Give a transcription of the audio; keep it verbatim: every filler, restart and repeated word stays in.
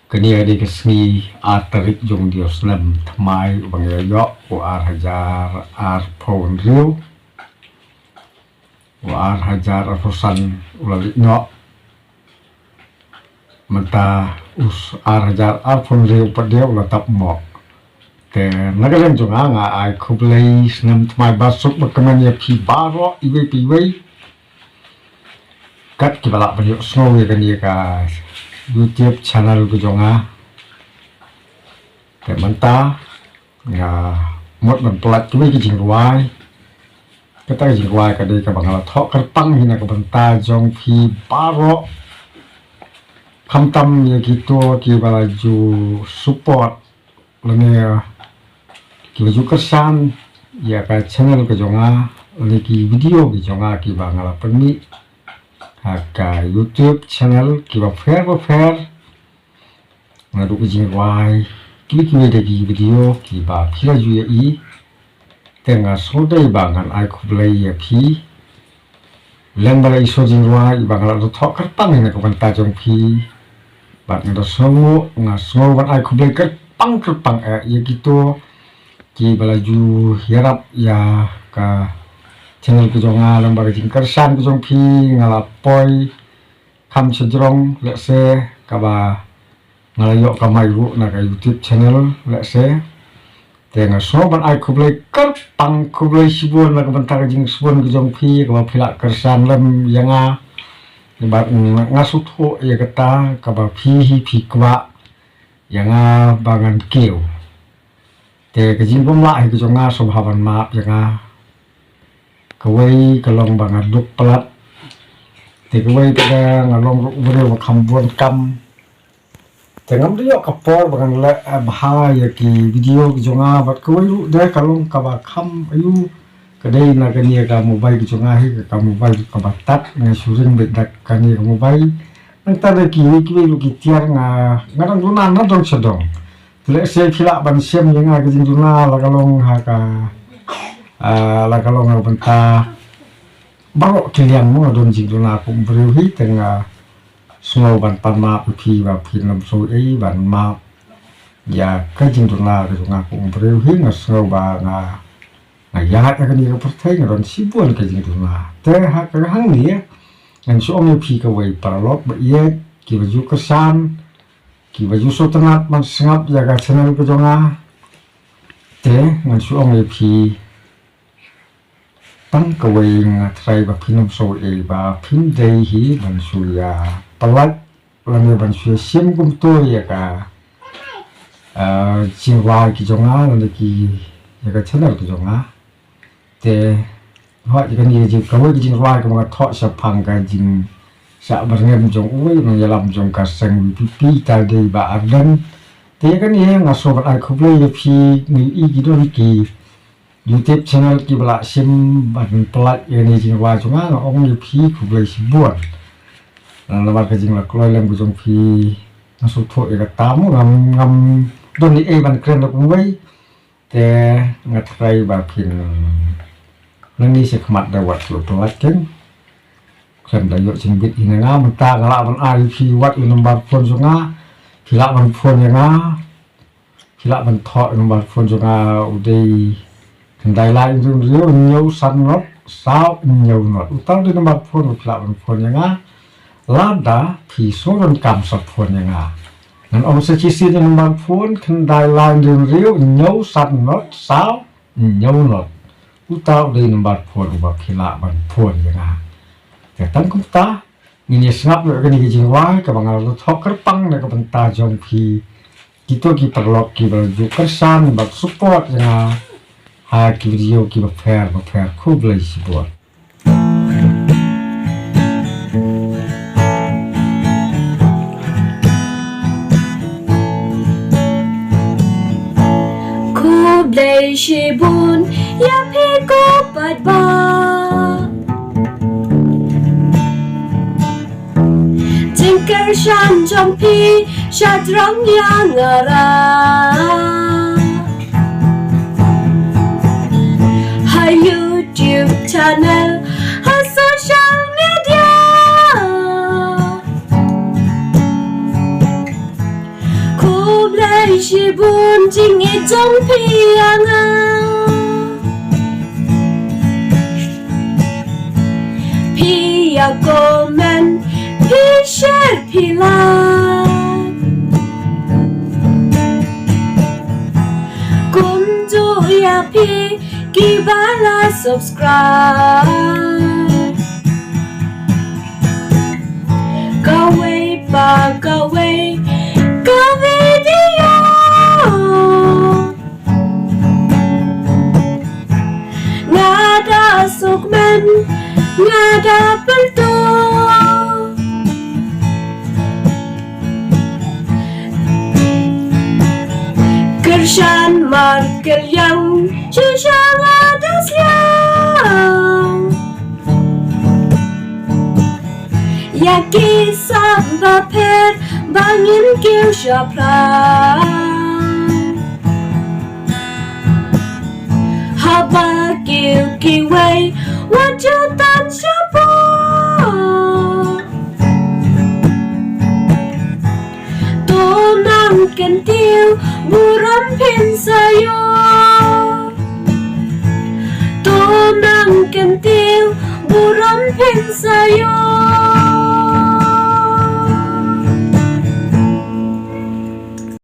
Kane ka dei ka sngi ar tarik jong u snem thymmai uba ngi la ïoh, u ar hajar arphew hynriew, u ar hajar arphew san u la leit noh. Mynta u ar hajar arphew hynriew pat de u la dap noh. Te na ka liang jong nga, nga ai khublei snem thymmai basuk bakmen ïa phi baroh iwei pa iwei. Kat kiba lah ban ïohsngew ïa kane ka YouTube channel ka jong nga. Te mynta nga mut ban pynlait kiwei ki jingrwai. Kata ka jingrwai ka dei kaba nga la thoh kyrpang hi na ka bynta jong phi baroh. Khamtam ïa kito kiba la ju support lane kiba ju kyrshan ïa ka channel ka jong nga, lane ki video ki jong nga kiba nga la pynmih ha ka YouTube channel kiba pher ba pher. Naduh ka jingrwai kiwei kiwei de ki video kiba phi la ju ïohi. Te nga sngewdei ba ngan ai khublei ïa phi. Lem bad la i shu jingrwai ba nga la thoh kyrpang ïa na ka bynta jong phi. Bad nga da sngew, nga sngew ban ai khublei kyrpang kyrpang eh ïa kito kiba la ju ïarap ïa ka channel ka jong nga, lem bad ka jingkyrshan ka jong phi. Nga la poi kham sha jrong, lehse kaba nga la ïoh kamai ruh na ka YouTube channel, lehse. Te nga sngew ban ai khublei kyrpang, khublei shibun na ka bynta ka jingsbun ka jong phi kaba phi la kyrshan lem ïa nga. Bad nga sngewthuh ïa kata kaba phi hi phi kwah ïa nga ba ngan kiew. Te ka jingbymlah hi ka jong nga, sngewbha ban map ïa nga. Kawei ka long ba nga duk palat. Te kawei pat de nga long ruh u briew ba kham bun kam. Te ngam da ïoh ka por ba ngan leh, eh, bha ïa ki video ki jong nga, bad kawei ruh de ka long kaba kham aiu, ka dei na kane ka mobile ki jong nga hi, ka mobile kaba tad, nga shu ring beit da kane ka mobile. Nangta de kiwei kiwei ruh ki tiar nga, nga dang duna na dong sha dong. Te lehse phi lah ban shem ïa nga ka jingduna la ka long ha ka, ah, la ka long ha ka bynta baroh ki liang mo, nga don jingduna kum u briew hi, te nga sngew ban pan map ïa phi ba phin ym shu ei ban map ïa ka jingduna ka jong nga kum u briew hi. Nga sngew ba nga, nga ïaid ha kane ka pyrthei nga don shibun ka jingduna. Te ha ka hangne ngan shu ong ïa phi kawei paralok ba ïeit kiba ju kyrshan, kiba ju sngewtynnat ban sngap ïa ka channel ka jong nga. Te ngan shu ong ïa phi tang kawei, nga tharai ba phin ym shu ei ba phim dei hi ban shu ïa pynlait lane ban shu ïa shim kumto ïa ka, ah, jingrwai ki jong nga lane ki, ïa ka channel ki jong nga. Te hooid, ïa kane ka jing, kawei ka jingrwai kaba nga thoh shaphang ka jingshah byrngem jong uwei u nongïalam jong ka seng VPP, ta dei Bah Ardent. Te ïa kane nga sngewbha ban ai khublei ïa phi, ngi i ki don ki YouTube channel kiba la shim ban pynlait ïa kane ka jingrwai jong nga, nga ong ïa phi khublei shibun. Namar ka jinglaitluid lem ka jong phi, nga sngewthuh ïa kata mo, ngam, ngam don ei ei ban kren da kumwei. Te nga tharai ba phin, nangne shakhmat da wat lut lait keiñ. Khlem da ïoh jingbit hi na nga, mynta nga lah ban ai phi wat ïa u number phone jong nga. Phi lah ban phone ïa nga. Phi lah ban thoh ïa u number phone jong nga, u dei khyndai lai hynriew hynriew hynñiew san not saw hynñiew not. Uta u dei number phone ba phi lah ban phone ïa nga. Lada phi sngewdonkam sa phone ïa nga. Ngan ong sa shisien ïa u number phone, khyndai lai hynriew hynriew hynñiew san not saw hynñiew not. Uta u dei number phone uba phi lah ban phone ïa nga. Te tang kumta, ngin ïa sngap noh ïa kane ka jingrwai kaba nga la thoh kyrpang na ka bynta jong phi, kito ki paralok kiba ju kyrshan bad support ïa nga ha ki video kiba pher ba pher. Khublei shibun. Khublei shibun ïa phi ko paidbah. Jingkyrshan jong phi sha jrong ïa nga ra. Ha YouTube channel, ha social media. Jingïeit jong phi ïa nga. Phi ïa comment, phi share, phi like. Kumjuh ïa phi kiba la subscribe. Kawei pa kawei ka video. Nga da suk men, nga da pynto. Kyrshan markylliang, shisha nga da sliang. Ïa ki sap ba pher ba ngin kiew shaphrang. Haba kiew kiwei wat ju tan shapoh. To nang kyntiew burom phin sa ïoh. To nang kyntiew burom phin sa ïoh.